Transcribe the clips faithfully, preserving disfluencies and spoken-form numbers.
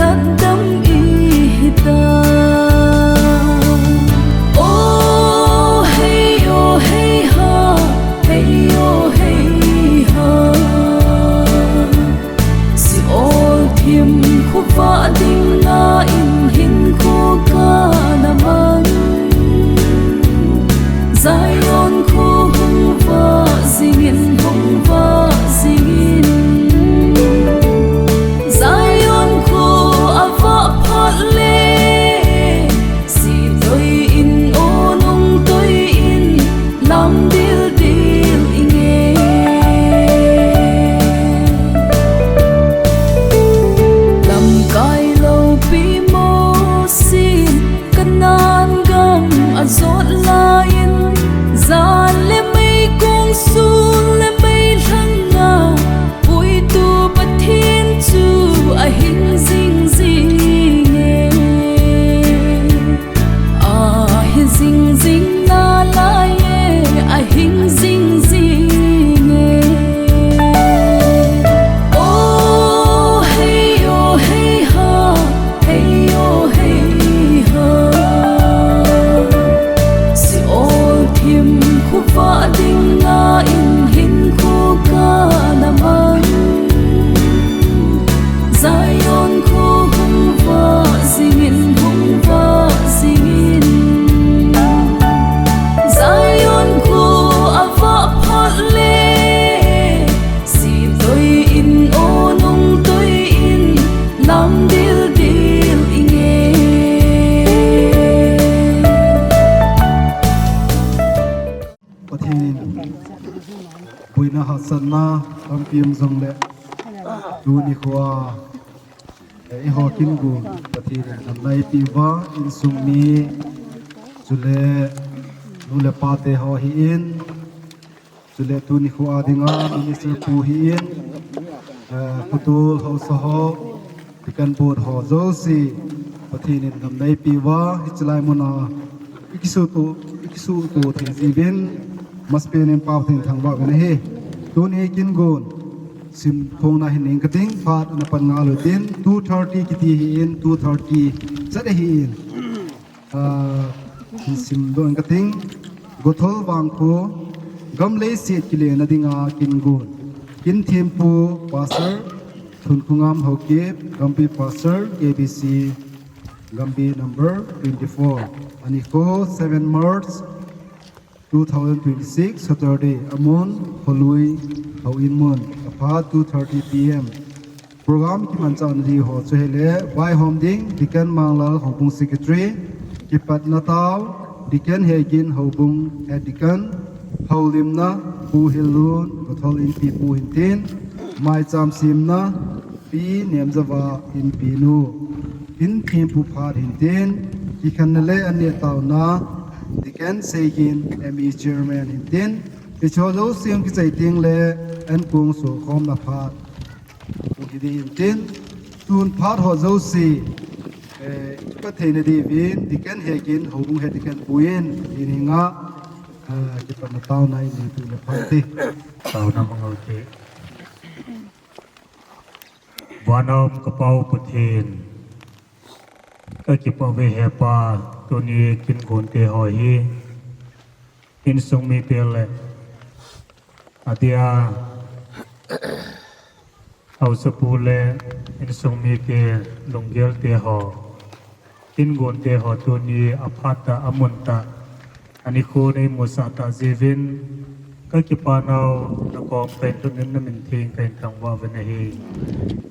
Adam ihita. O hei, o hei ha, hei, o hei ha. Seol thim khuva ding na in hin khu kana mang. Zion khu hung va zingin, hung va zingin. Zion khu ava phat le, si toi in, o nung toi in, lam dil dil inge. Lamkai loupi Mosi, Kanan gam a jot lai in, jan le mei kong sun le mei lhang a, puitu Pathen chu a hing jing jing e. A hing jing jing na lai e, a hing jing jing e. O hei, o hei ha, hei, o hei ha. Seol thim khuva ding na in hin khu kana mang. Zion khu hung va zingin, hung va zingin. Zion khu ava phat le, si toi in, o nung toi in, lam dil dil inge. Pathen in buina hahsatna tampi um jongle, tuni khoa, eh, eiho kin gon Pathen in damna eipeh uva, insung mi, chule nu le pa te ho hi in, chule tuni khoa dinga minister pu hi in, eh, khutul haosa ho, deacon board ho jouse, Pathen in damna eipeh uva, hiche lai muna i kisuto, i kisuto thei jiuvin, masapen in Pathen thangvah uvin ahi. Tuni kin gon simkhomna hin ning kating, phat ana pan ngal utin, two thirty kiti hi in, two thirty chat ahi in. Ah, sim don kating. Gothol Vangkho, gam leiset kilena dinga kin gon. Kin thempu Pastor Thunkhongam Haokip, Gampi Pastor, K B C, Gampi number twenty-four. Anikho, seven March, two thousand twenty-six, Saturday, amun, Kholui, Houin mun, aphat two thirty P M. Program kimanchah na di ho chu hile, vaihom ding, Deacon Manglal, Houbung Secretary, kipatna tao, Deacon Hegin, Houbung Head Deacon, houlimna, Pu Hillun, Gothol Inpi Pu hintin, maicham semna, Pi Nemjava Inpi nu, kin thempu phat hintin, kikhenna le anneh taona, Deacon Seigin, M E Chairman hintin, hiche ho jouse kichai teng le, ankong sokhomna phat, Pu hidi hintin, tun phat ho jouse, eh, kipat theina diuvin, Deacon Hegin, Houbung Head Deacon Pu in, hininga, eh, kipatna taona in, Pu le phat te. Taona mangol te. Vana um ka Pa u Pathen, ka kipah uve he Pa, tuni kin gon te ho hi, insung mite le, adia, haosapu le, insung mite lunggel te ho, kin gon te ho tuni aphat tah, amun tah, anikho nei musah tah jiuvin, ka kipah nau, na kom ka in lhut in na min theng ka in thangvah uvin ahi.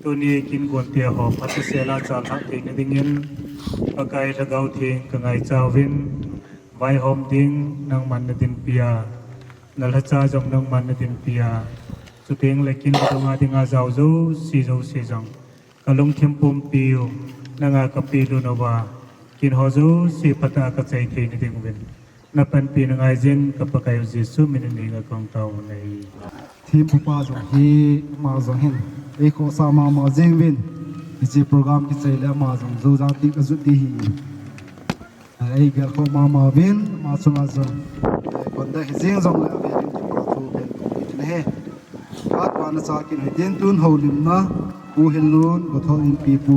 Tuni kin gon te ho phat kisel a chalhah theina dingin, Pakai Lhagao Theng ka ngaicha uvin, vaihom ding nangman na dinpi a, na lhacha jong nangman na dinpi a, chuteng le kin vadung a dinga jao jouse jouse jong, ka lungthim pumpi u, nanga ka pelut uva, kin ho jouse phatah a ka chai theina ding uvin, na panpina ngaijin, ka Pakai u Jesu min in ka hung tao u ahi. Thempu pa jong hi, ama jong hin, ei khohsah mama jeng uvin, hiche program kichai le ama jong jou jang tin ka jot ding ahi. Ei gelkhoh mama uvin, ama chunga jong, eh, konda hijeng jongle avel in kipa thu pen kong hi tin ahi. Phat vana cha kin hitin tun houlimna, Pu Hillun, Gothol Inpi Pu.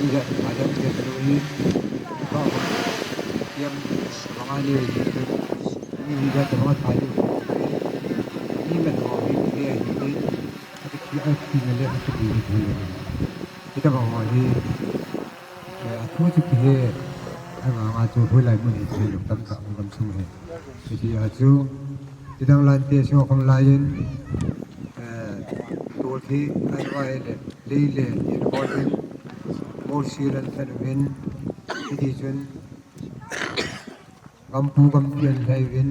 mi jat pha jat kiti lou hi. Ba ho. Kiam banga leu hi. Mi hi jat banga pha leu. Mi man ho hi le hi. Ati ki a ki na le ati ki ni. Kita ba ho hi. Eh, athu chu kihe. Anga nga chu hoilai mun hi thei lou tamtah um gamsung hi. Hiti a chu, tidang lante so khang lai in, eh, tol thi, ai vai le, lei le, in bol in, mol si lan than in, hiti chun, gampu gampi an lhai uvin,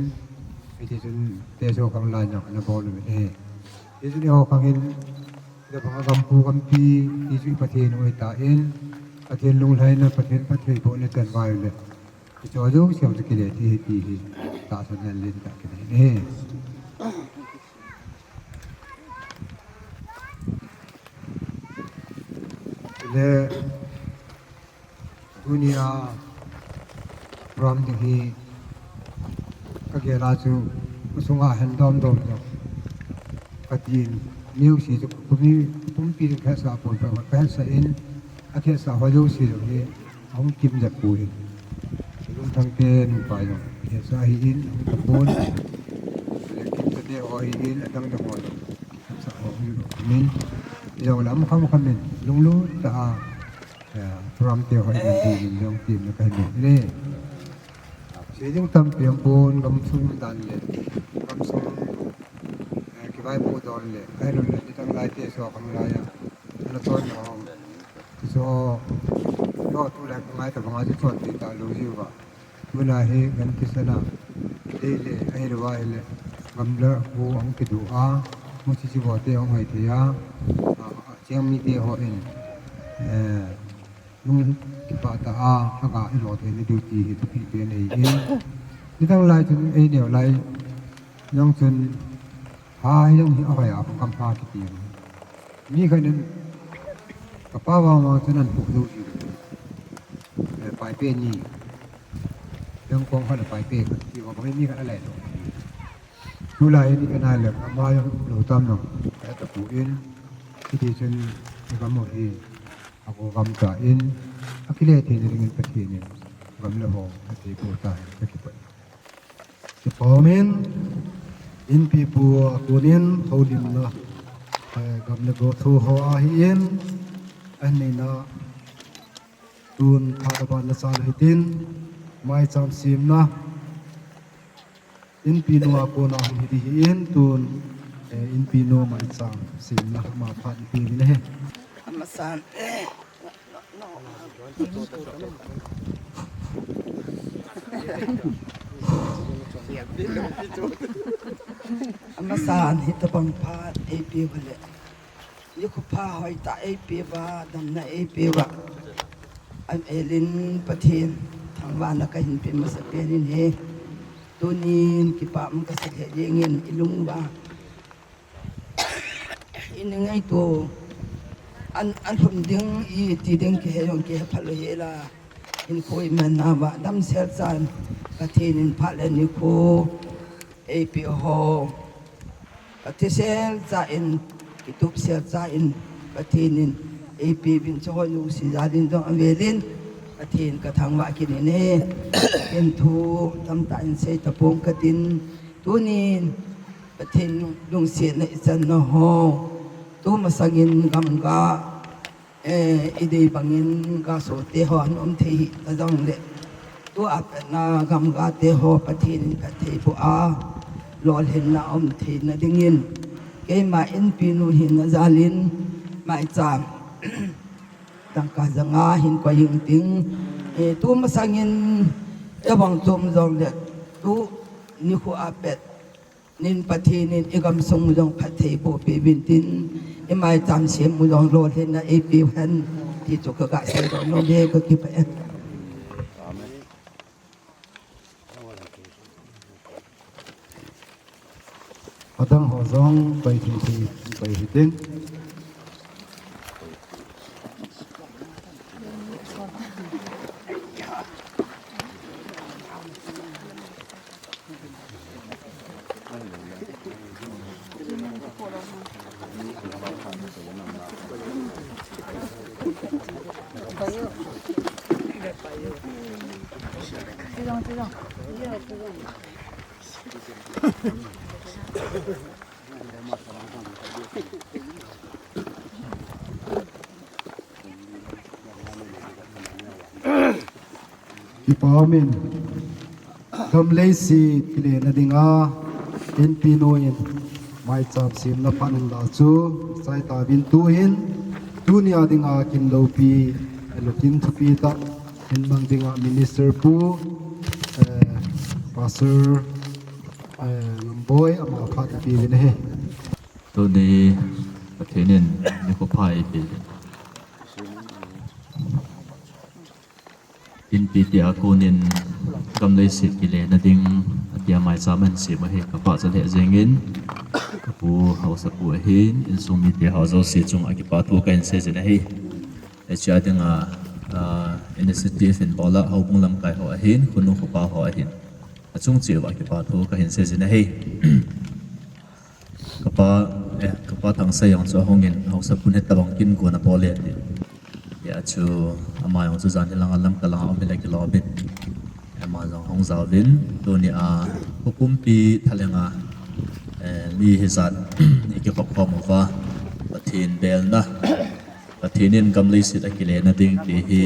hiti chun teso khang lai jong ana bol uvin ahi. Hiti chun eiho khang in, le banga gampu gampi, ti chu i Pathen u ahi tan, Pathen lunglhaina, Pathen phattheibohna chan vai le. Hiche jouse chu kile thei ahi ti hi, tahsan len tah kinei ahi. Le, Tunia program ding hi kagel a chu, kasunga hin domdom jong katin, mi jouse chu pumpi, pumpi ding kahetsah pon, kahetsah in, akahetsah ho jouse jong hi ahung kim jep poi. Lungthang te nupa jong hetsah ahin, ahung tapon. Le Kimcha te ho ahin, adang dang ho jong hetsah ho ahin. Min, jong lam kham kham in, lunglut tah a, eh, program te ho i man ding in jong tin na ka hin le. Sei ding tampi um pon, gamsung dan le, gamsung, eh, kivaipoh don le, ahilou le, nidang lai te so khang lai a, na chon na hong. So, lo tu le ka ngai ta banga chu chon ti talou jiu va. Tuna hi gan kisana, lei le, ahilou va ahile, gamla ho ahung kidu a, muchi chi vo te ahung hoi thei a, a, a, cheng mite ho in, eh, lung kipah tah a, aga i lo theina diu ti hi thupi pen ahi in. Nidang lai chun ei neo lai jong chun, ha hi jong hi ahoi a, gam ha kiti. Mi khat in, ka pa vang vang chun an pu dou ji. Eh, Paite ni. Jong kong khat le Paite khat ti va, mi khat a lai lo. Tulai hi ni kana le, ama jong lou tam jong, ka ta pu in, hiti chun i gam u hi, a go gam ta in, akile theina dingin Pathen in, gam le ho, athei pu ta in, ka kipah. Kipah um in, Inpipu a kon in, houlimna, eh, gam le go thu ho ahi in, ahin neina, tun phat aban na sa le hitin, maicham semna, Inpi nu a kona hung hi ding ahin tun, eh, Inpi nu maicham semna ma phat ipi uvin ahi. Amasan. Amasan hitabang phat eipe uva le. Nikho pha hoitah eipe uva, damna eipe uva. Avel in Pathen thangvahna kahin pe masapen in ahi. Tunin kipah um kasa lheh jengin i lung uva. I ngaito. An, an lhum ding iti ding kihe jong kihe phalou hela. Hinkho i manna uva damsel chan. Pathen in phat le nikho eipe ho. Ka thisel cha in, kitup sel cha in, Pathen in eipe uvin chu hoi nu si jal in jong avel in, Pathen ka thangvah kit in ahi. Ken thu tamtah in sei tapong katin, tunin Pathen lungsetna i channa ho, tumasang in gamga, Eh, i dei bangin gasote ho an um thei hita jongle, tua patna gamgate ho Pathen in phatthei boh a, lolhinna um theina dingin, keima Inpi nu hina jal in maicham dangka janga hin koi ing ting, eh, tumasang in tabang chom jongle, tu nikho a pat nin Pathen in i gamsung u jong phatthei boh peh uvin tin, i maicham sem u jong lolhinna eipeh u hen, ti chu ka ga seidoh nom e, ka kipah e. Adang ho jong pai thei thei, pai hitin. Kipa umin, gam leiset kilena dinga, inpi nu in maicham semna phat in la chu, chai tauvin tuhin, tunia dinga kin loupi, eh, lungthim thupi tah, in mang dinga Minister Pu, eh, Pastor, eh, Lamboi, ama phat ipi uvin ahi. Tuni, Pathen in, nikho pha ipi uvin. Inpi tia konin gam leiset kilena ding, atia maicham ahin sem ahi, kapachat lheh jengin, kapu haosapu ahin, insung mite ho jouse chunga kipa thu kahin seijin ahi. Hichea dinga, ah, initiative in bola houbung lamkai ho ahin, khonung khopa ho ahin, achung cheh uva kipa thu kahin seijin ahi. Kapa, eh, kapa Thangsei jong chu ahungin, haosapu in hitabang kin gon abol e ati. Hia chu, ama jong chu jan hilanga Lamka langa um hile kilom in, ama jong hung jaovin, tunia, khopumpi thalenga, eh, mi hijat, ikikhop khom uva, Pathen belna, Pathen in gam leiset akilena ding ti hi,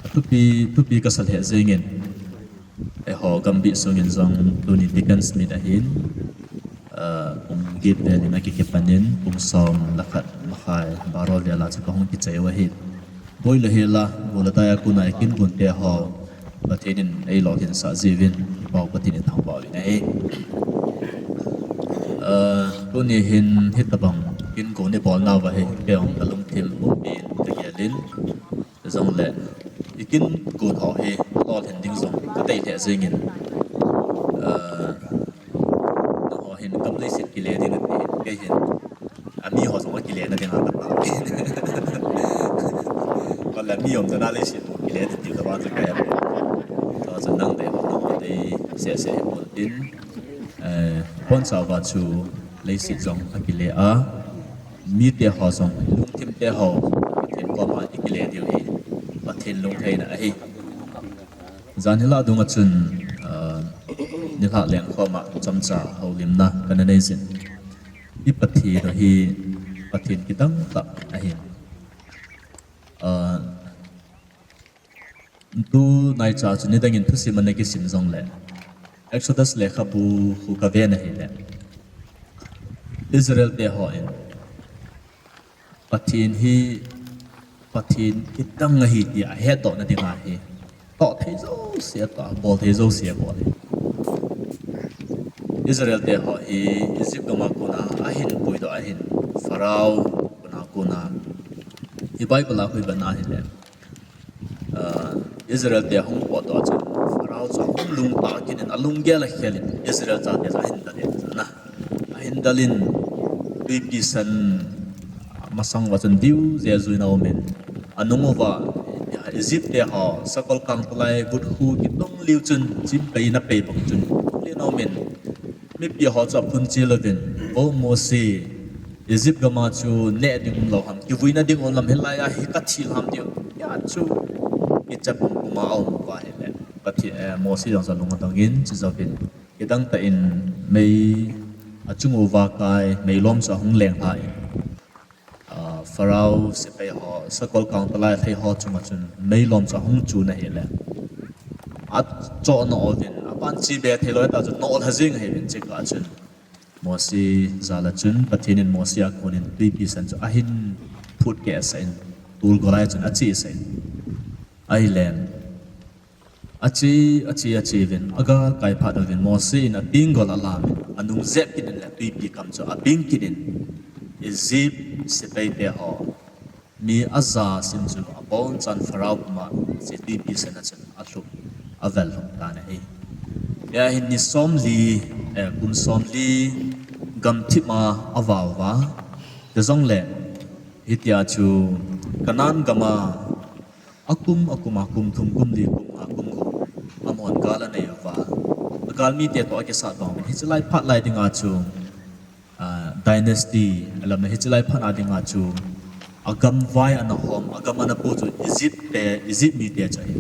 athupi, thupi kasa lheh jengin, eiho gambih sungin jong tuni Deacons Meet ahin, ah, pung get velin akikipanin, pung som le khat makhai, baro vela chu kahung kichai u ahi. Boi le hela, go le daia kona ikin gonte ho, Pathen in eilolhinsah jiuvin, ipau Pathen ithangvah uvin ahi. Ah, tuni hin hitabang kin gon ibolnauva hi, kei jong kalungthim pumpin kagelin, jongle, ikin gon ho hi, lolhin ding jong kadei lheh jengin, ah, nangho hin gam leiset kile ding ati, kei hin, ami ho jong akilena dinga kataovin. Kol le mi umtona leiset kile ding tiu tobang chu kahe. Chua chu nang dei ho, nangho dei sese hipon tin, eh, bonchauva chu leiset jong akile a, mite ho jong, lungthimte ho, Pathen koma ikile diu hi Pathen lungtheina ahi. Jan hila dunga chun, ah, nilhah lengkhoma chomcha houlimna kana neijin. I Pathen u hi Pathen kidang tah ahin. Ah, tunaicha chu nidangin thusim ana kisim jongle, Exodus lekhabu khu kaven ahile, Israel te hon Pathen hi Pathen kidang ahi tia ahetdohna dinga hi, toh thei jouse atoh, bol thei jouse abol e. Israel te ho hi Egypt gama kona ahin puidoh ahin, Pharaoh kona kona, hi Bible a khu ivet na hile, ah, Israel te ahung potdoh a chun, Pharaoh chu ahung lungtah kit in, alunggel akhelin, Israel chate chu ahin dalin, ahin dalin, twipi san masang uva chun diu jejui in aumin, anung uva Egypt te ho sakol kangtalai vut khu kitong liu chun, chim pei na pei bang chun, kitong liu in aumin, mipi ho chu aphun chil uvin, O Mosi, Egypt gama chu neh ding umlou ham, kivuina ding umlou ham, hilai a hi kathil ham tiu. Hia chu kicha pumpum a aum uva ahile, Pathen, eh, Mosi jong chu alung adongin, chujouvin, kidang tah in mei achung uva kai, meilom chu ahung lenglha in, ah, Pharaoh sepai ho, sakol kangtalai lhei ho chunga chun meilom chu ahung chun ahile, achoh noh uvin, apan che be theilou hita chu nohlha jeng ahiuvin, chukah chun Mosi jal a chun Pathen in Mosi a konin twipi san chu ahin phutkehsah in, tulgol a chun achesah in, ahile, ache, ache, ache uvin, agalkai phat uvin, Mosi in atenggol alamin, anung jep kit in le twipi kam chu abing kit in, Egypt sepaite ho, mi aja sim chu abonchan Pharaoh puma hiche twipi san a chun alhuh, avel lhung tan ahi. Hia hin ni somli, eh, kum somli gamthip a avah uva, chujongle hitia chu Canaan gama akum, akum, akum thum, kum li, kum nga, kum gup, amahon gal anei uva, agalmite toh akisat vangin, hiche lai phat lai dinga chu, ah, dynasty, alamna hiche lai phat a dinga chu, agamvai ana hom, agam ana pu chu Egypt te, Egypt mite chu ahi.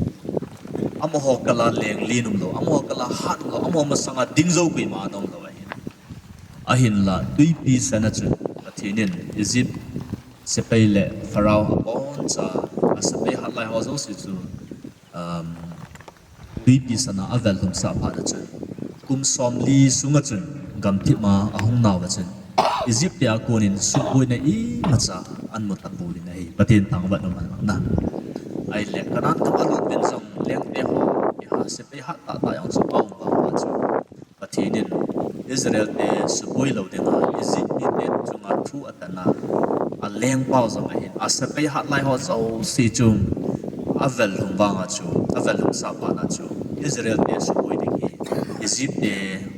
Amaho kal a leng len umlou, amaho kal a hat umlou, amaho masanga ding jou koima ana umlou ahi. Ahinla twipi san a chun Pathen in Egypt sepai le Pharaoh aboncha, asepai hatlai ho jouse chu, um, twipi sana avel lhumsah phat a chun, kum somli sunga chun gamthip ma ahung nauva chun, Egypt te a konin suhboina imacha amu tapouvin ahi. Pathen thangvah in umhen lang na. Ahile Canaan gam alut uvin jong lengte ho, iha sepai hat tah tah jong chu aum vang uva chu, Pathen in Israel te suboi lou dinga Egypt mite chunga thu atan a, alengpau jong ahin, asepai hat lai ho jouse chu avel lhum vanga chu, avel lhumsah phat a chu, Israel te suboi ding hi Egypt te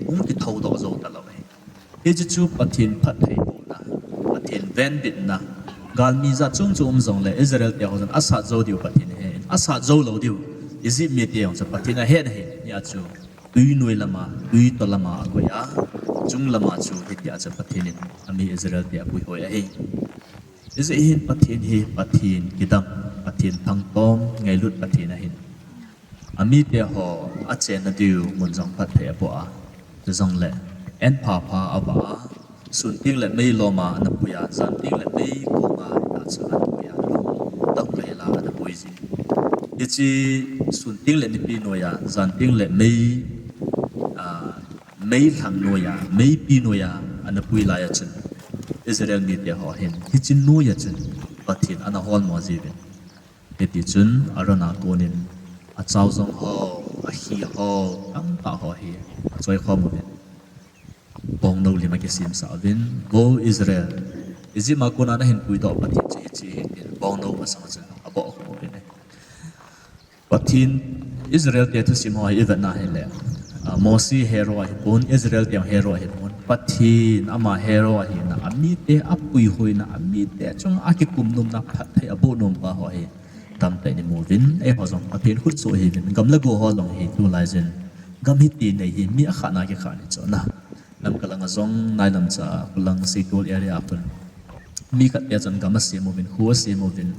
hung kithoudoh jou talou ahi. Hiche chu Pathen phattheibohna, Pathen venbitna, galmi jat chom chom um jongle Israel te ho jong asat jou diu Pathen ahen, asat jou lou diu Egypt mite jong chu Pathen ahen ahi. Hia chu twi noi lama, twi to lama akoi a, chung lama chu hitia chu Pathen in ami Israel te apuihoi ahi. Hijeh hin Pathen hi Pathen kidang, Pathen thangtom, ngailut Pathen ahin, amite ho achenna diu mun jong phatthei aboh a, chujongle an phapha avah a, sun tengle mei loma ana pui a, jan tengle mei konga hita chu ana pui a, lungdong lela ana pui jin. Hiche sun tengle nipi noiya, jan tengle mei, a, mei lhang noiya, meipi noiya ana pui laiya chun, Israel mite ho hin hiche noiya chun Pathen ana holmo jiuvin. Hitichun Aaron a konin achao jong ho, ahi ho, tamtah ho hi achoikhom uvin, bongnou lim akisemsah uvin, Vo Israel, Egypt a kona nahin puidoh Pathen chu hiche ahi, tin bongnou masanga chun abohkhum uvin ahi. Pathen, Israel te thusim ho hi ivetna hile, a, Mosi hero ahipon, Israel te hero ahipon, Pathen ama hero ahina, amite apuihoina, amite chunga akikum nomna, phatthei aboh nompa ho hi tamtah in imu uvin, eiho jong Pathen khutsoh ihiuvin, gam le go ho jong hi tulai jin gam hiti nei hi mi akhatna kikhah ni chu na. Lamka langa jong, nailam cha, khulang Seitol area a khun mi khat te chun gam asem uvin, kho asem uvin,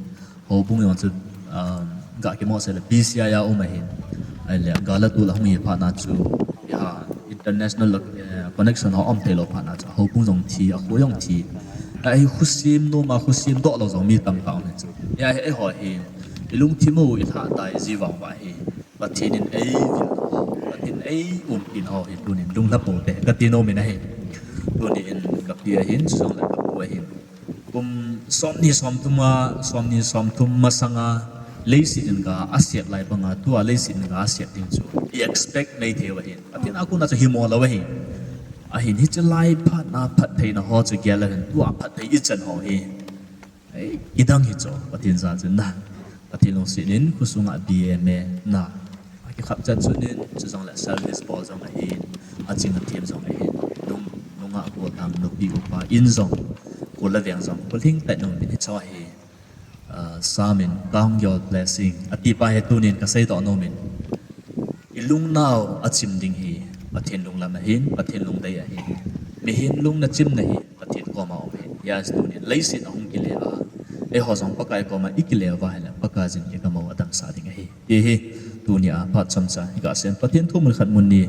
houbung jong chu, um, ga kimo seh le B C I a um ahin. Ahile gal le tol ahung hi phatna chu, iha international, eh, connection ho um theilou phatna chu, houbung jong thi, akho jong thi. Ahi, khusim noma, khusim doh lou jong mi tamtah um ahi chu. Hia hi eiho hi ilungthim u ilhahdai ji vang uva hi Pathen in eivil ho, Pathen in eiumpi ho hi tunin lunglha pou te kati nom in ahi. Tuni in kapi ahin, chujongle kapu ahin, kum somni somthum a, somni somthum masanga leiset in ga asep lai banga tua leiset in ga asep ding chu i expect nei thei u ahin. Pathen a kona chu himo lou ahi. Ahin hiche lai phatna phattheina ho chu gel ahin, tua phatthei ichan ho hi Ei, kidang hi chu, Pathen jal chun na. Pathen lungset in, khosunga B M A na. Akikhap chat chun in, chujongle service bol jong ahin, aching athem jong ahin, nung, nunga gollhang nupi upa in jong, khol le veng jong, kholhing tah in um in hiche hi, ah, Psalm in, Count your blessing, ati pa hi tunin kaseidoh nom in. Ilungnau achim ding hi Pathen lunglam ahin, Pathen lungdei ahin. Mihem lung nachimna hi Pathen koma um ahin. Hijeh chun tunin leiset ahung kile a, eiho jong Pakai koma ikile uva ahile, Pakai jin igam u adamsah ding ahi. Hihi, tunia phat chomcha hi kasei in, Pathen thu mun khat mun ni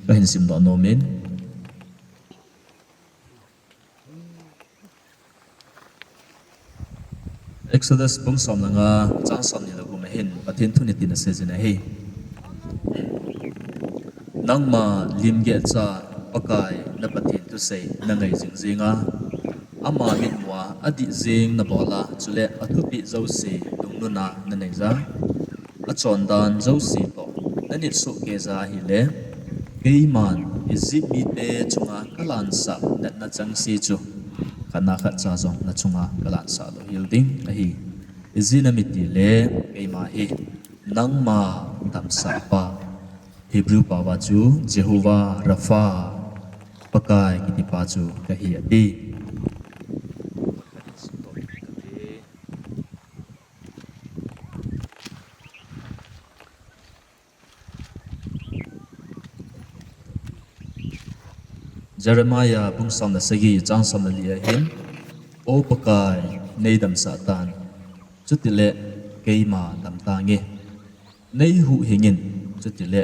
kahin simdoh nom in. Exodus bung som le nga, chang somni le gup ahin, Pathen thu nitin asei jin ahi. Nangma lim geh cha Pakai na Pathen thusei nangai jing jing a, ama mitmua adih jing nabol a, chule athupeh jouse lungnun a nanei a, achondan jouse toh nanit soh kei a ahile, keiman Egypt mite chunga kalansah natna chengse chu khatna khatcha jong nachunga kalansah louhel ding ahi. Ijeh inem itile keima hi nangma damsahpa, Hebrew paova chu Jehovah Rapha, Pakai kitipa chu kahi ati. Jeremiah bung som le sagi, chang som le li ahin, O Pakai, neidamsah tan, chutile keima damtange. Neihuhhingin, chutile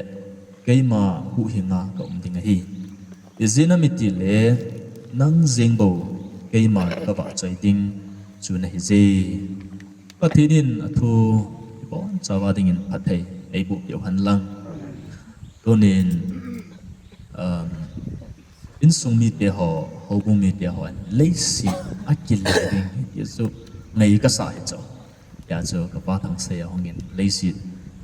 keima huhhinga kaum ding ahi. Ijeh inem itile nang jengbou keima kavahchoi ding chu nahije. Pathen in athu ibonchauva dingin phatthei eiboh peh u henlang. Tunin, um, insung mite ho, houbung mite ho, leiset akile ding hi ti chu ngai kasa hi chu. Hijeh chun kapa Thangsei ahungin leiset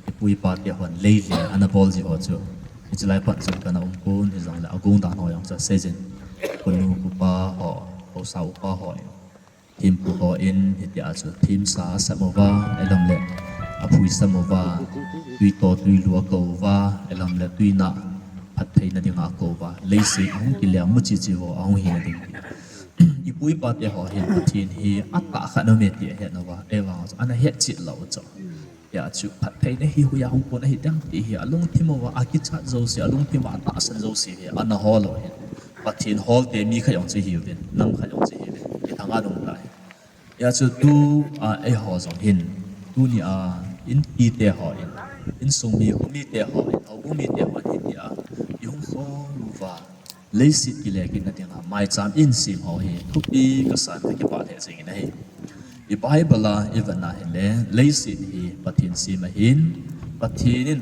ipu ipa te hon leile ana bol ji ho chu, hiche lai pat chun kana um pon, hijongle agong dan ho jong chu asei jin. Kunu kupa ho, haosa upa ho, thempu hon hitia chu themsa asam uva, ahilouleh aphui sam uva, tui to tui lu akou uva, ahilouleh tui na phattheina dinga akou uva, leiset ahung kile a muchi chi ho ahung hina ding. Ipu ipa te ho hin Pathen hi atah khat aume ti ahet nauva, ahivang chu ana hetchet lou chu. Hijeh chun phattheina hi hoiya hung kon ahi dem ti hi alungthim uva akichat jouse, alungthim uva atahsan jouse hi ana hol u ahi. Pathen holte mi khat jong chu hiuvin, nam khat jong chu hiuvin, kithang a dong tai. Hijeh chun tua eiho jong hin, tunia inpi te hon, insung mi, khomi te hon, houbung mite hon hitia ihung khom uva, leiset kile kitna dinga maicham isem ho hi thupi kasan, kakipah lheh jengin ahi. I Bible a ivet na hile, leiset hi Pathen sem ahin, Pathen in,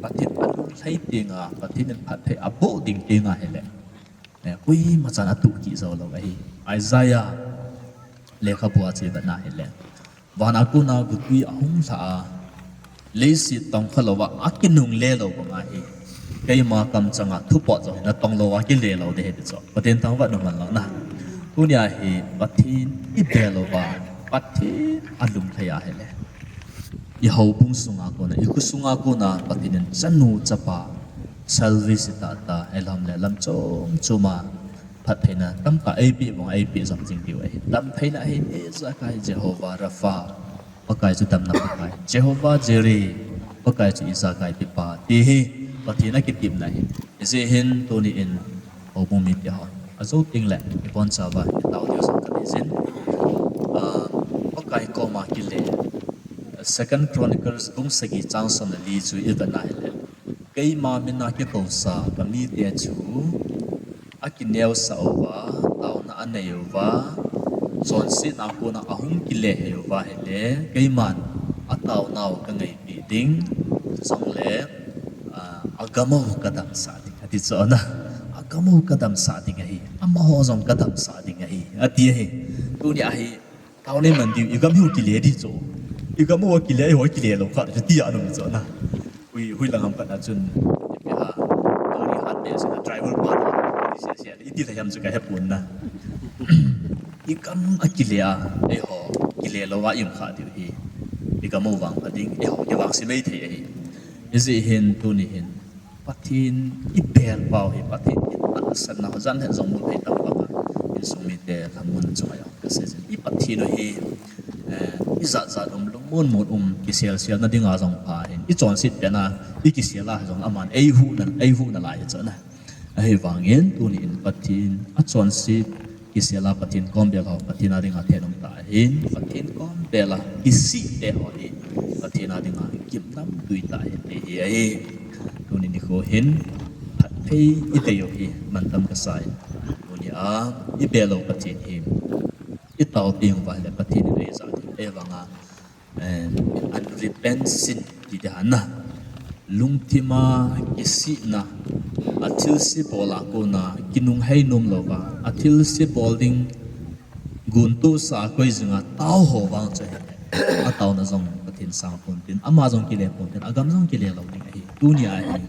Pathen alunglhai tenga, Pathen in phatthei aboh ding tenga hile, eh, koima chan atoh kit jou lou ahi. Isaiah lekhabu a chu ivet na hile, van a kona gotwi ahung lha a, leiset tongkha louva akinungle lou banga hi, keima kamchanga thupot jong hi natong louva kile lou ding ahi ti chu Pathen thangvah in umhen lang na. Tunia hi Pathen ibel uva, Pathen alunglhai a hile, i houbung sunga kona, i kho sunga kona Pathen in chanu chapa service tahtah, ahilouleh lam chom choma phattheina tamtah eipeh bang eipeh jom jing diu ahi. Damtheina ahi, ijakai Jehovah Rapha, Pakai chu damna Pakai, Jehovah Jireh, Pakai chu ijakai pipa ti hi Pathen akitepna ahi. Hijeh hin tuni in houbung mite hon ajou tengle ibonchauva itao diu jong kanei jin. Ah, Pakai koma kile, Second Chronicles bung sagi chang som le li chu ivet na hile, keima mina kikousa kamite chu akineosah uva, taona anei uva, chonsetna a kona ahung kile hei uva hile, keiman ataonau kangaipeh ding, chujongle, ah, agam u kadamsah ding, ati chu na. Agam u kadamsah ding ahi, amaho jong kadamsah ding ahi, ati ahi. Tunia hi, taona iman diu, igam hi kile ding chu. Igam u akile, eiho kile lou kha chu tia aum chu na. Hui, hui lang ham khat na chun, ipi ham, gari hat behseh na, driver pa na, iti sese, iti lhai ham chu kahepon na. Igam akile a, eiho kile louva i um kha diu hi, igam u vangpha ding, eiho kivangse mei thei ahi. Hijeh hin tuni hin Pathen ibel pau hi, Pathen itahsanna ho jan het jong mu thei tam banga, insung mite lhamon chunga jong kasei jin. I Pathen u hi, eh, ijat jat um, lungmon mon um, kisel selna dinga jong pha hin, ichonset pet na, ikisel a jong aman eihuhna, eihuhna lai hi chu na. Ahivangin tuni in Pathen achonset, kisel a Pathen kombel ho Pathen a dinga thet um tah ahin, Pathen kombel a kisih te ho hi Pathen a dinga gimnamtui tah ahi ti hi ahi. Tuni nikho hin phatthei idei u hi mantam kasai. Tunia ibel u Pathen hi itao teng uva hile Pathen in eijah ding, ahivanga, eh, unrepentant sin ti ding ham na. Lungthima kisihna, athilse bol a kona kinunghei nom louva, athilse bol ding guntohsa a koi jinga tao ho vang chu hile, ataona jong Pathen sang ponte, ama jong kile ponte, agam jong kile lou ding ahi. Tunia hi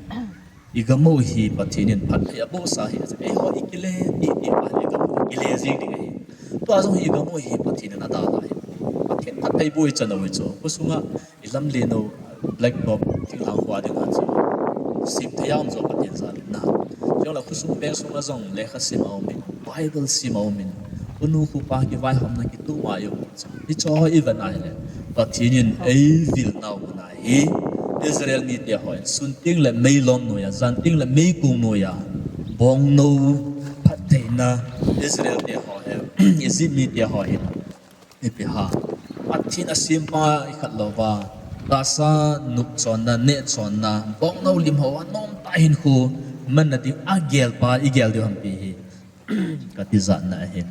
igam u hi Pathen in phatthei abohsa hi, eiho ikile titi uva igam u kile jing ding ahi. Tua jong hi igam u hi Pathen in adalha hi. Pathen phatthei boh ichan u hi chu. Khosunga ilamlen u black box thinglhang kho a dinga chu semthei a um jo Pathen jal in na. Chule khosung peng sunga jong lekha sim aumin, Bible sim aumin, khonu khopa kivaihomna kitu mai u chu. Hicheho ivet na hile, Pathen in eivil nau mun a hi, Israel mite hon sun tengle meilom noiya, jan tengle meikong noiya, bongnou phattheina, Israel te ho hi, Egypt mite ho hi, ipi ham, Pathen asempa ikhat louva, tahsa nopchonna, nehchonna, bongnou lim hoa nomtah hinkho manna ding agelpa igel diu ham ti hi katijatna ahin.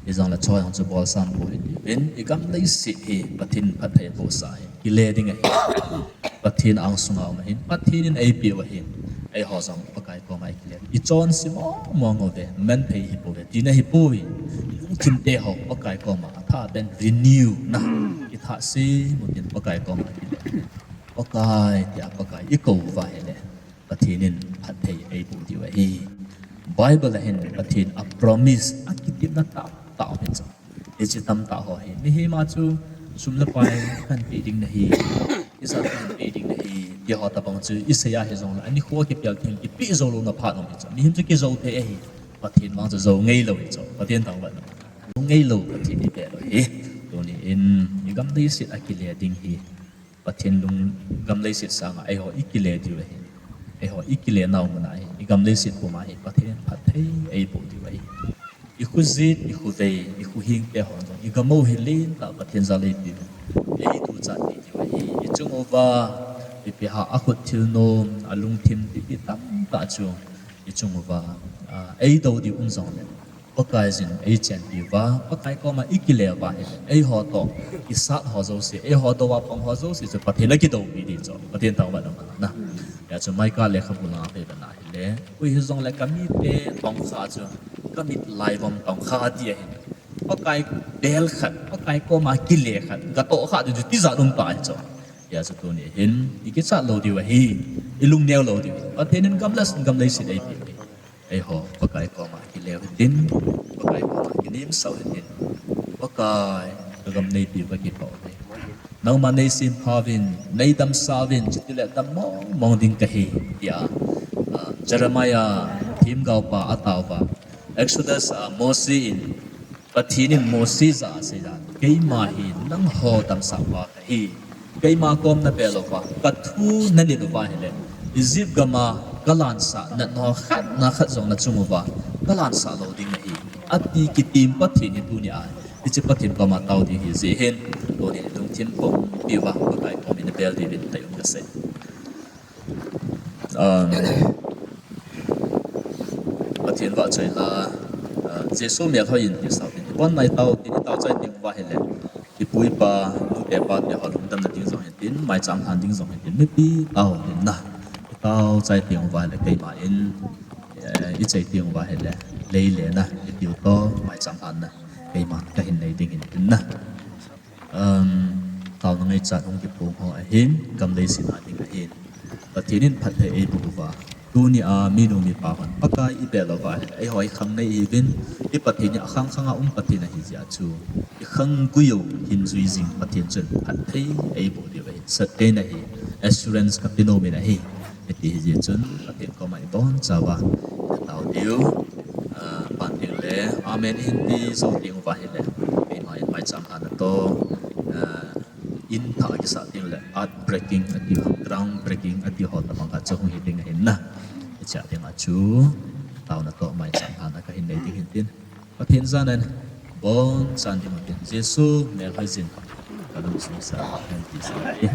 Hijongle choi jong chu bolsam poi tiuvin, igam leiset hi Pathen phatthei abohsa ahin, kile ding ahi. Pathen angsunga um ahin, Pathen in eipeh u ahin. Eiho jong Pakai koma ikile. Ichonse mong mong uve, manphei hipouve, tina hipoi. Ilungthim te ho Pakai koma athah beh in renew na, ithasim utin Pakai koma ikile. Pakai tia Pakai ikou uva ahile, Pathen in phatthei eiboh diu ahi. Bible a hin Pathen a promise akitepna tamtah aum in chu. Hiche tamtah ho hi, mihem a chu sum le pai kahin pe ding nahi, ijat kahin pe ding nahi, ti ho tobang chu isei a hijongle, anikho kipel theng kipeh jou louna phat aum hi chu. Mihem chu kijou thei ahi, Pathen vang chu jou ngeilou hi chu. Pathen thangvah in. Jou ngeilou Pathen ibe lou hi. Tuni in igam leiset a kile ding hi, Pathen lung, gam leiset sanga eiho ikile diu ahi. Eiho ikile nau muna hi, igam leiset puma hi Pathen phatthei eiboh diu ahi. Ikhojin, ikhove, ikhohing te hon jong igam u hi lentah Pathen jal a eipe, eiduchat diu ahi. Ichung uva ipi ham, akhut thilnom, alungthim, ipi tamtah chu ichung uva, ah, eidou diu um jongle, Pakaiyin eichenpi uva, Pakai koma ikile uva ahile, eiho toh kisat ho jouse, eiho dou a pang ho jouse chu Pathen in akidoupi ding chu, Pathen thangvah in um hen. Hijeh chun Micah lekhabu langa ivet na ahile, koi hijongle kamite tongkha chu, kamit laivom tongkha ati ahi. Pakai bel khat, Pakai koma kile khat, gatoh khat ding chu tijat um tahi chu. Hijeh chun tuni hin ikichat lou diu ahi, ilungneo lou diu. Pathen in gam le, gam leiset eipeh u ahi. Eiho Pakai koma kile u hitin, Pakai koma kinemsah u hitin. Pakai, kagam neipeh u kakipah uve. Nangman neisempha uvin, neidamsah uvin, chutile dam mong mong ding kahi, tia, ah, Jeremiah themgaopa atao uva. Exodus a Mose in, Pathen in Mose jah a asei dan, keima hi nangho damsahpa kahi. Keima kom nabel uva, kathu nanit uva ahile, Egypt gam a kalansah natna khat na khat jong nachung uva, kalansah lou ding nahi, ati kitem Pathen hi tunia hiche Pathen koma tao ding ahi jeh hin, tuni lungthim pumpi uva Pakai kom in nabel diuvin taium kasei. Um, Pathen vahchoi la, uh, Jesu melhoi in ti sao tin, ibon mai tao tin, itao chai teng uva ahile, ipu ipa, nute pate ho lungdamna ding jong hitin, maicham lhan ding jong hitin, mipi tao tin na, itao chai teng uva ahile, keima in, eh, ichai teng uva ahile, lei le na, itiu toh, maicham lhan na, keima kahin nei ding hitin na. Um, taona ngaichat hung kiphong ho ahin, gam leiset a ding ahin, Pathen in phatthei eiboh uva, tunia minu mipa hon Pakai ibel uva ahile, eiho ikhang nei ihiuvin, i Pathen hi akhang khang a um Pathen ahi jeh chun, ikhang gui u hin jui jing Pathen chun phatthei eiboh diu ahi. Sat kei nahi, assurance kape nom in ahi. Hiti hijeh chun, Pathen koma ibonchauva natao diu. Ah, pan teng le, amen ihin ti jou teng uva ahile, keima in maicham lhan natoh, ah, in thah kisah teng le, earth breaking ati ho, ground breaking ati ho tobang khat chu hung hi ding ahin na. Hichea dinga chu, taona toh maicham lhan a kahin nei ding hitin. Pathen jana in bonchan ding utin, Jesu melhoi jin kalungsung sa hen ti sa e.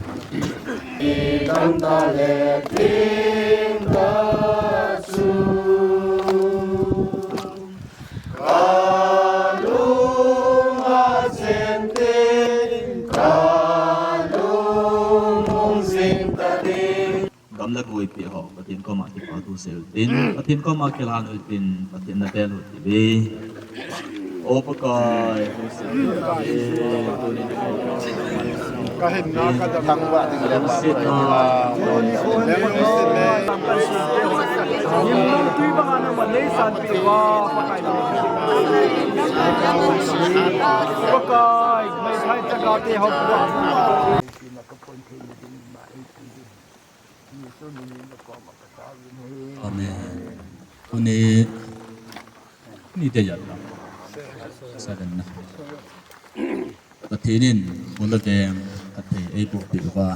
Gam le koi peh ho, Pathen koma kipa thu seiyu tin, Pathen koma kilhan u tin, Pathen nabel u tin ve. O Pakai, kahin na ka da thang ba ding le ba. Pakai, mai thai ta ga te ho ba. Amen. Tuni, tuni te jat na. Seven na. Pathen in, u le nao, phatthei eiboh peh uva.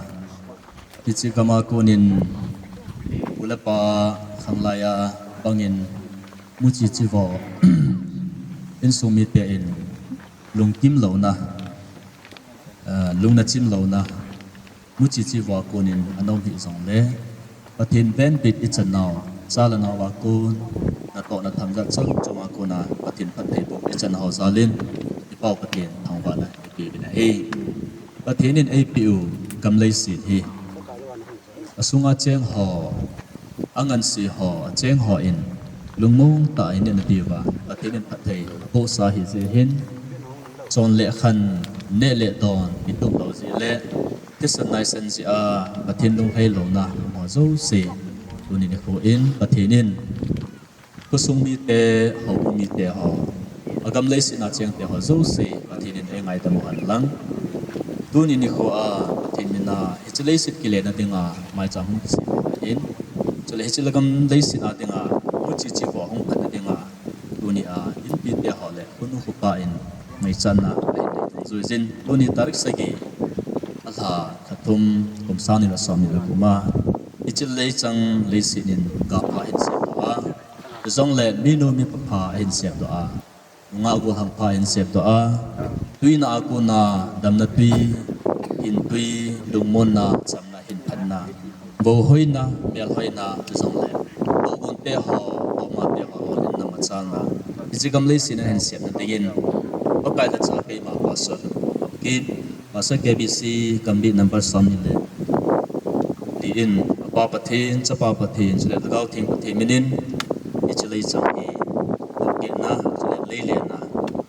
Hiche gam a konin, u le pa khanglai a bangin, muchi chi vo. Insung mite in, lungkim louna, ah, lungna chim louna, muchi chi vo a konin ana um hih jongle, Pathen venbit ichan nau, cha le nao a kon, natohna themjat chom chom a kona, Pathen phatthei boh ichan ho jal in, i Pa u Pathen thangvahna ipe uvin ahi. Pathen in eipeh u gam leiset hi, asunga cheng ho, Angansei ho, acheng hon lungmong tah in ana diuva, Pathen in phatthei abohsa ahi jeh hin, chon le khan, neh le don kitup lou jeh le, thisan naisan jeh a Pathen lunglhai louna ho jouse, tuni nikho in Pathen in khosung mite, houbung mite ho, agam leiset a chengte ho jouse Pathen in eingaidam u henlang. Tuni nikho a Pathen mina hiche leiset kilena dinga maicham hung kisem ahin, chule hiche lagam leiset a dinga muchi chivo hung phatna dinga tuni a inpite ho le khonu khopa in ngaichatna ahin nei dungjuijin, tuni tarik sagi, alha lha thum, kum sang ni le som ni le gup a, hiche leichang leiset in gapha ahin semdoh a, jongle minu mipa pha ahin semdoh a, nungah gollhang pha ahin semdoh a, tuina a kona damna twi, hin twi, lungmonna, chamna, hin phatna, vouhoina, melhoina, chujongle tohgonte ho, tohmate ho lolhinna machalna, hiche gam leiset a ahin semna dingin, Pakai lhacha keima Pastor Pu Ngamkit, Pastor K B C Kambi number som ni le li in, Apa Pathen, Chapa Pathen, chule Lhagao Theng Pathen minin, hiche leichang hi lhagao thengna, chule leilenna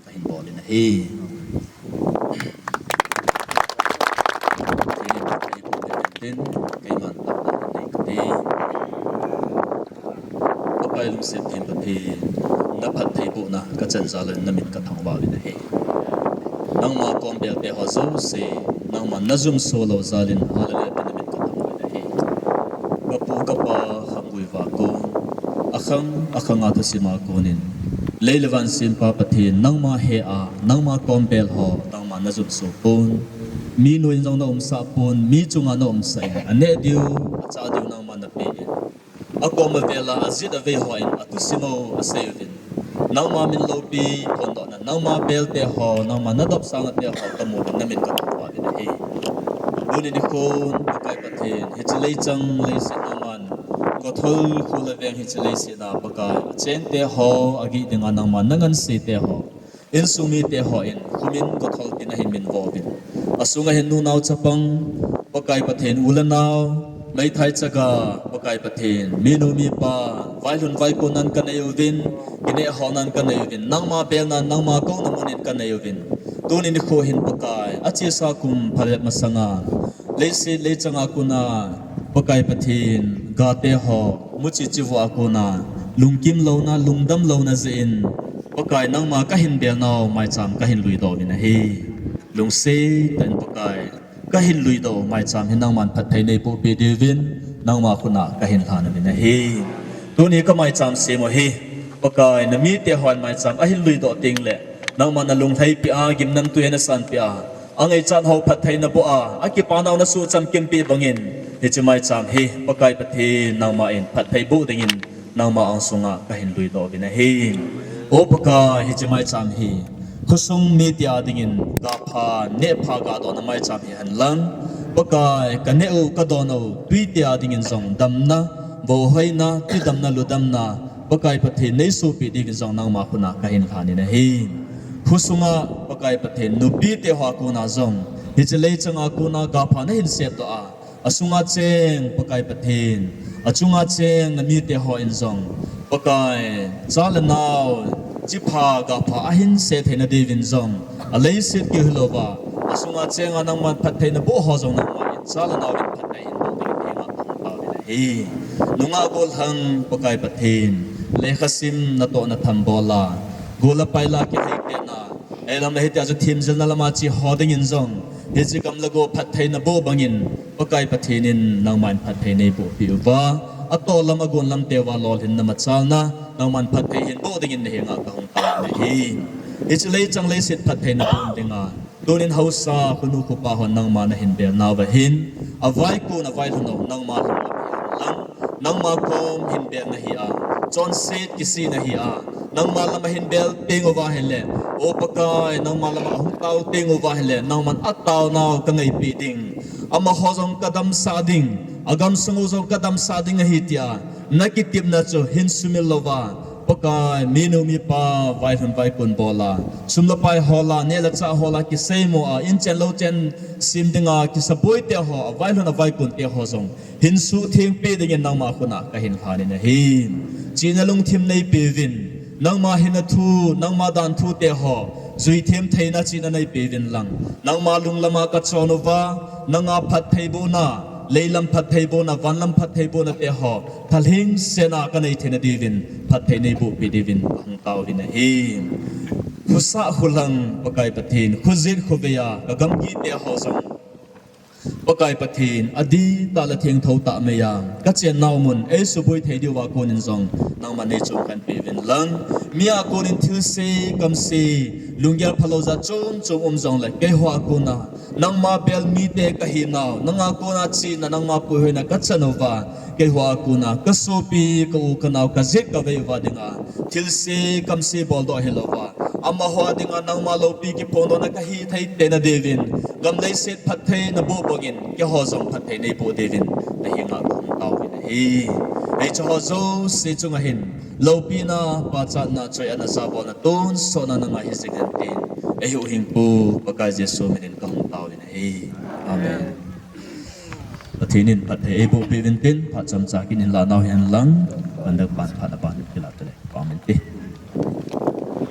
kahin bol in ahi. Pathen in phatthei boh tahen tin, keiman taona nei kate. Pakai lungset them Pathen, na phattheibohna kachan jal in na min kathangvah uvin ahi. Nangma kom belte ho jouse, nangman najumso lou jal in, hallelujah tin na min kathangvah uvin ahi. Kapu kapa khanggui uva kon, akhang akhang a thusim a konin, lei le van sempa Pathen, nangma he a, nangma kom bel ho, nangman najumso pon, minu in jong na umsah pon, mi chunga na umsah in, aneh diu, achah diu nangman napeh in, akom avel a, ajet avei hon athusim u asei uvin, nangma min loupi phondohna, nangma belte ho, nangma nadop sanga te ho kamu uvin, na min kathangvah uvin ahi. Tuni nikhon Pakai Pathen, hiche leichang leiset nangman, Gothol khul le veng hiche leiset a Pakai, achengte ho agih dinga nangman nanganseite ho, insung mite hon khumin Gothol tin ahin minvo uvin, asunga hin nu nao chapang, Pakai Pathen, u le nao, meithai chaga, Pakai Pathen, minu mipa, vailhun vaikon nan kanei uvin, kinehhon nan kanei uvin, nangma belna, nangma kouna mun in kanei uvin, tuni nikho hin Pakai, achesa kum phabep masanga, leiset leichang a kona, Pakai Pathen, gate ho muchi chivo a kona, lungkim louna, lungdam louna jeh in, Pakai, nangma kahin bel nau maicham kahin luidoh uvin ahi. Lungset tah in Pakai, kahin luidoh maicham hi nangman phatthei neiboh peh diuvin, nangma khut a kahin lhan uvin ahi. Tuni kamaicham sem u hi, Pakai, namite hon maicham ahin luidoh tengle, nangman nalunglhai peh a, gimnamtui nasanpeh a, angaichat ho phatthei naboh a, akipa nau nasuhcham kimpeh bangin, hiche maicham hi Pakai Pathen nangman phatthei boh dingin nangma angsunga kahin luidoh uvin ahi. O Pakai, hiche maicham hi khosung mite a dingin gapha, nehpha, gadohna maicham hihen lang, Pakai, kaneh u, kadon u twite a dingin jong damna, vohhoina, tidamna, ludamna, Pakai Pathen neisohpeh dingin jong nangma khut a kahin lhan in ahi. Khosunga Pakai Pathen, nupite ho a kona jong, hiche leichang a kona gapha nahin semdoh a, asunga cheng Pakai Pathen, achunga cheng namite hon jong, Pakai, cha le nao, chipha gapha ahin seh theina diuvin jong, aleiset keu hilouva, asunga cheng a nangman phatthei naboh ho jong nangman cha le nao in phatthei hinboh dingin nangma khut a kahung tao uvin ahi. Nungah gollhang Pakai Pathen, lekhasim natoh nathambol a, gol a pai la kiheitetna, ahilouleh hitia chu themjilna lama che ho dingin jong, hiche gam le go phatthei naboh bangin, Pakai Pathen in nangman phatthei neiboh peh uva, atoh lam agon lam teuva lolhinna machalna, nangman phatthei hinboh dingin nahenga kahung tao ahi. Hiche leichang leiset phatthei naboh dinga, tunin haosa, khonu khopa hon nangma nahin bel nauva hin, avaikon availhun u nangma lhon lang, nangma kom hin bel nahi a, chonset kisih nahi a, nangma lama hin bel teng uva ahile, O Pakai, nangma lama ahung tao teng uva ahile, nangman atao nau kangaipeh ding, amaho jong kadamsah ding, agamsung u jong kadamsah ding ahi tia nakitepna chu hin sumil louva, Pakai, minu mipa, vailhun vaikun bola, sum le pai hola, neh le chah hola, kiseimo a, inchen louchen sim dinga kisaboi teho, vailhun a vaikun teho jong hin suhtheng peh dingin nangma khut a kahin lhanin ahi. Chihna lungthim neipeuvin, nangma hinna thu, nangma dan thu teho, juithem theina chihna neipeuvin lang, nangma lunglam a kachon uva, nanga phattheibohna, leilam phattheibohna, vanlam phattheibohna teho, thalheng sena kanei theina diuvin, phatthei neiboh peh diuvin, kahung taovin ahi. Khosah kholang, Pakai Pathen, khojet khovei a, kagamgi teho jong, Pakai Pathen, adih tah le thengtho tah mei a, kachen nau mun, eisuboi thei diuva konin jong, nangman neichung khen peuvin lang, mi a konin thilse, kamse, lunggel phalou jat chom chom um jongle, keiho a kona, nangma bel mite kahinau, nanga kona chihna, nangma puihoina kachan uva, keiho a kona, kasopi, ka u kanao, kajet kavei uva dinga, thilse, kamse boldoh hilouva, amaho a dinga, nangma loupi kiphongdohna kahi thei teina diuvin, gam leiset phatthei naboh bangin, keiho jong phatthei neiboh diuvin, nahenga kahung taovin ahi. Hicheho jouse chunga hin, loupina, pachatna, choi-atna, jabolna, tonsotna nanga hijing hen tin, eihuhhing Pu, Pakai Jesu minin kahung taovin ahi. Amen. Pathen in phatthei eiboh peuvin tin, phat chomcha kin inlah nau hen lang, Monday pan phat a pan kilah tale, pha umin te.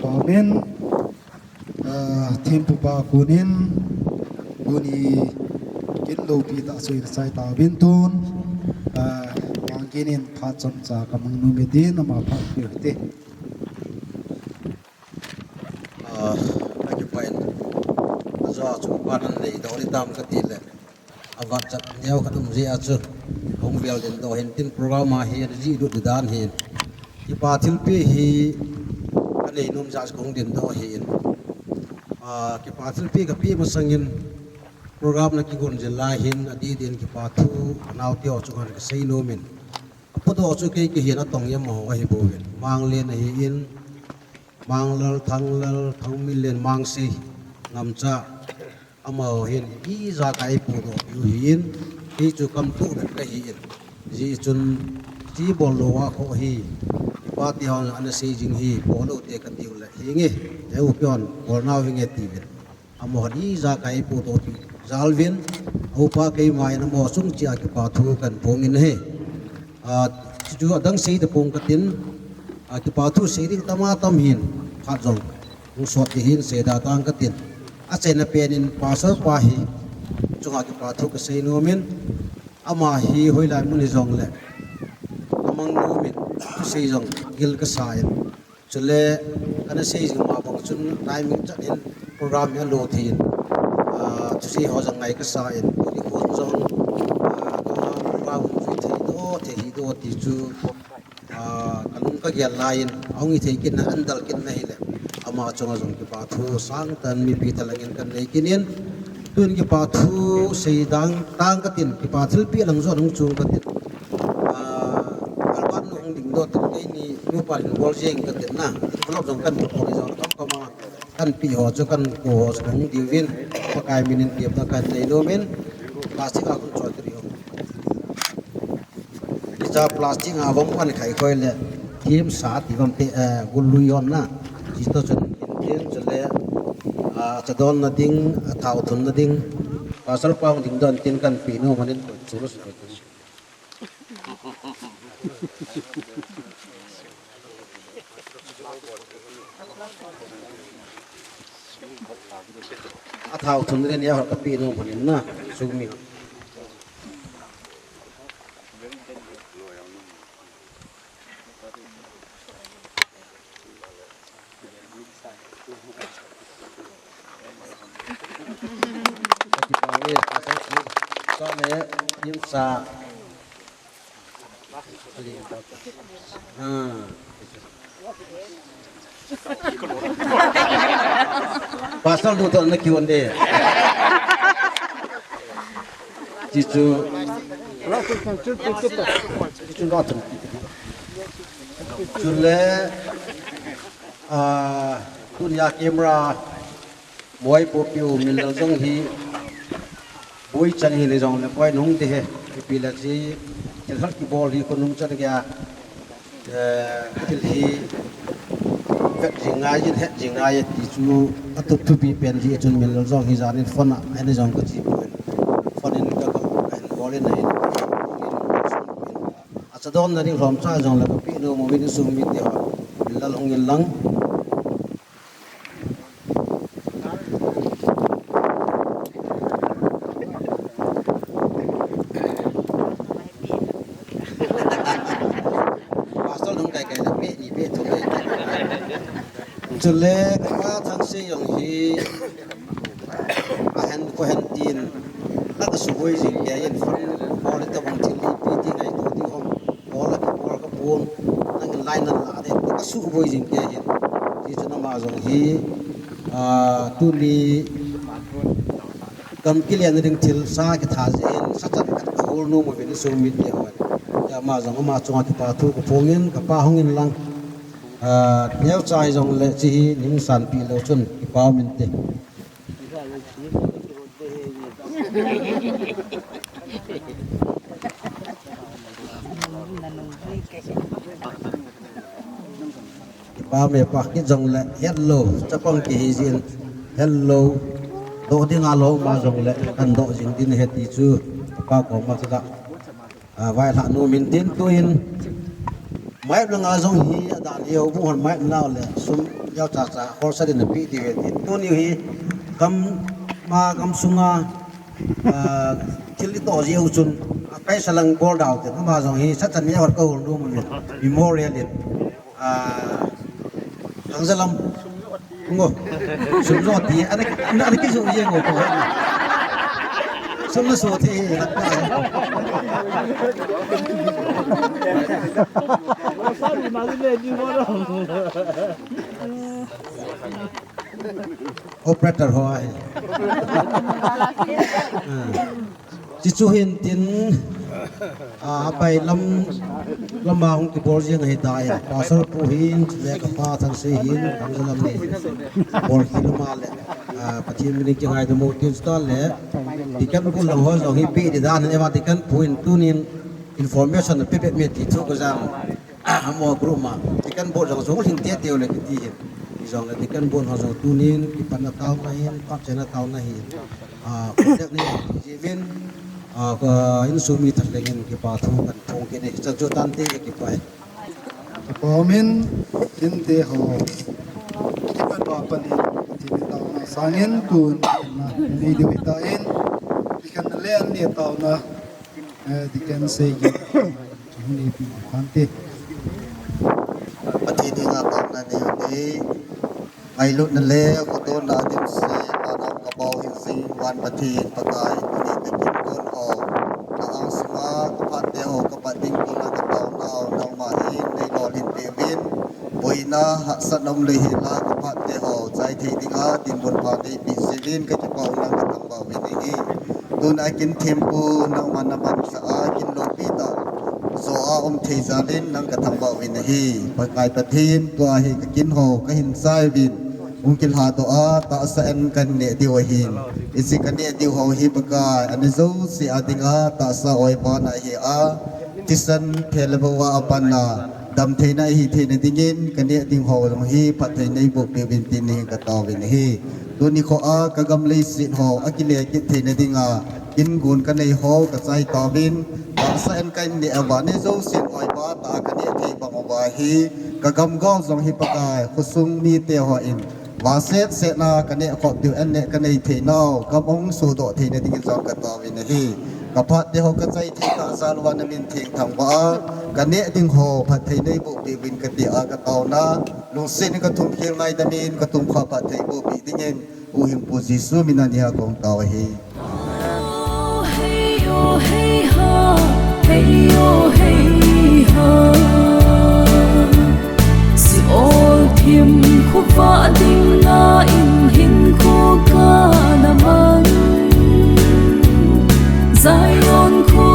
Amen. Ah, thempupa konin, tuni kin loupi tah chu ina chai tauvin tun, ah, Mangkin in phat chomcha kamang nom e tin, ama phat peh u hite. Ah, akipah in, ajo a chu pan anei doh ding tam kati le, avat chat neo khat um jeh a chu, hung vel ding doh hin tin program a hi, ana jih lut ding dan hin. Kipa thilpeh hi, kanei nom jeh a chu kahung ding doh hin. Ah, kipa thilpeh kapeh masangin, program ana kigon jing lai hin, adih din kipa thu, anaote ho chunga kasei nom in. Apodoh chu kei kahin, atong hi amaho ahi bouvin. Manglen ahin, Manglal, Thanglal, Thangminlen, Mangse, Ngamcha, amaho hin, ijakai eipodoh piu ahin, kei chu kamtoh bep kahin. Hijeh chun, hiche bol louva kho hi, ipate hon ana sei jing hi, bol lou te katiu le, henge, eiu kihon, bol nau hinge tiuvin. Amaho ijakai eipodoh pi jal uvin, aupa keima in amaho chung cheh a kipa thu kahin phong in ahi. Ah, chuchu adang sei tapong katin, ah, kipa thu sei ding tam a tam hin, phat jong hung sot ding hin seidoh tang katin. Achaina pen in Pastor pa hi chunga kipa thu kasei nom in, ama hi hoilai mun hijongle, kamang nom in, thusei jong gil kasa in. Chule, kana sei jing ma bang chun timing chan in program hi alo thei in, ah, thusei ho jong ngai kasa in, tuni khon jong, ah, kama program hung jui thei doh, thei hi doh ti chu, ah, kalung kagel lai in, ahung hi thei kit na, ahin del kit na hile, ama chunga jong kipa thu sangtah in mipi thalheng in kanei kit in, tun kipa thu sei ding tang katin, kipa thilpeh lang jong hung chung katin. Ah, kalvan nu hung ding doh tin keini nupa hin bol jeng katin na. Envelope jong kahin bol jong kam kama kahin pe ho chu kahin ko ho chu hung diuvin. Pakai minin tepna kahin nei nom in. Plastic a kahin choi kit u. Hiche plastic a vang pan khai khoi le. Themsa ti vang te, eh, gul lui hon na. Hiche toh chun in tin chule, ah, chadonna ding, athao thunna ding. Pastor pa hung ding doh tin kahin pe nom in. Chu lo su. Athao thun le nia ho kapeh nom hon in na, sumi ho. Sa le, yin sa. Ah. Pastor lu to na kiu ande. Ti chu. Ti chu lo chun. Chule, ah, tunia camera, boipo piu min lal jong hi, boi chan hi le jong le, boi nung te he, ipi le chi, thil khat kibol hi ko nung chan kya, Eh, thil hi vet jing ngai, jin het jing ngai ti chu atup thupi pen hi chun min lol jong hi janin phone a, ani jong ka chi poi. Phone in ka ka ka hin call in ahin. Acha don na ding lom cha jong le ka pi nu mo min sum mi ti ho. Min lal hung in lang. Pastor nung kai kai le pe ni pe thum le. Chule ka pa Thangsei jong hi ahen ko hen tin la ka suboi jing ke in fan ko le ta bang thil li pi ti ngai tu ti hom. Bol a kibol ka pon, nang in line nan la de, ka suboi jing ke hin. Ti chu nama jong hi, ah, tuni gam kilian ding thil sa kitha jeh in, sa chan khat ka hol nom uvin sum mi te hon. Tia ama jong ama chunga kipa thu ka phong in, ka pa hung in lang. Ah, neo chai jong le chi hi ning san pi lo chun, kipa min te. Kipa me pa kit jong le, hello, chapang ki hi jin, hello, do ding a lo ma jong le, kan do jing din he ti chu, pa ko ma ka. Ah, vai hla nu min tin tu in. Mai langa jong hi adan hi ho bu hon mai na le sum yau cha cha khol sa din a pi ti ve tin. Tuni hi kam ma kam sunga, ah, thil i to ji u chun a kai salang bol dau tin. Ama jong hi sa chan yau ka hol nu mun memorial in. Ah, Thangjalam. Ngo. Sum jo ti, ana, ana, ana kijo ye ngo ko. Sum na so ti. Operator ho ai. Ah. Ti chu hin tin, ah, a pai lam, lama hung kibol jing ahi tai. Pastor pu hin, le ka pa Thangsei hin, Thangjalam ni. Bol ki lama le, ah, Pathen min kingai da mo tin sta le. Deacon pu lang ho jong hi pe di dan, ema deacon pu hin tunin information pe pe me ti thu ko jang. Ah, amo group ma, deacon board jong jong hing te te le kiti hin. Jong le deacon board ho jong tunin, kipan na tao na hin, pap chen na tao na hin. Ah, contact ni, jivin, ah, ka insung mi that lengin kipa thu kan phong kini, chan chu tan te kipa e. Kipa min, tin te ho. Kipan ba pan in, tin tao na sangin tun, na, ni di ta in, ikan le an ni tao na, eh, deacon sei ki. Chun ipi khan te. Pathen henga taona nei u te. Ngailutna le khutouna dimset, vanam kabou hing jing, van Pathen Pakai, tuni te kin kon ho. Na angsunga, ka phat te ho, ka pat ding kona ka taona ho, nangma hin, nei lolhin peh uvin. Boina, hahsatna um lou hela, ka phat te ho, chai thei dinga, dinmun pha nei peh jeh uvin, ka kipah u nang ka thangvah uvin ahi. Tuna kin thempu nangma na mansah a kin loupi tah. Jo a um thei jal in nang ka thangvah uvin ahi. Pakai Pathen tua hi ka kin ho ka hin chai uvin. Hung kilhadoh a tahsa an kan neh diu ahin. Hiche ka neh diu ho hi Pakai, ani jouse a dinga tahsa oipa na ahi a. Thisan phe le bou a panna. Damtheina ahi theina dingin, ka neh ding ho jong hi, phattheina eiboh peh uvin tin nei ka tao uvin ahi. Tuni kho a, ka gam leiset ho, akile kit theina dinga, kin gon ka nei ho, ka chai tauvin, tahsa an ka neh uva, ani jousen oipa tah a ka neh thei bang uva hi, ka gam gou jong hi Pakai, khosung mite hon, Vangset setna ka neh khop diu an neh ka nei thei nau, ka mong sudoh theina dingin jong ka taovin ahi. Ka phat te ho ka chai thei tah jal uva na min theng thangvah a, ka neh ding ho phatthei neiboh peh uvin ka tia ka taona, lungset in ka thum khel ngaidam in ka tum kha phatthei boh peh dingin, U Hempu Jesu min a neiha kong tao ahi. Hei o, hei ha, hei o, hei ha. Seol thim khovah ding na in hinkho kana mang. Zion kho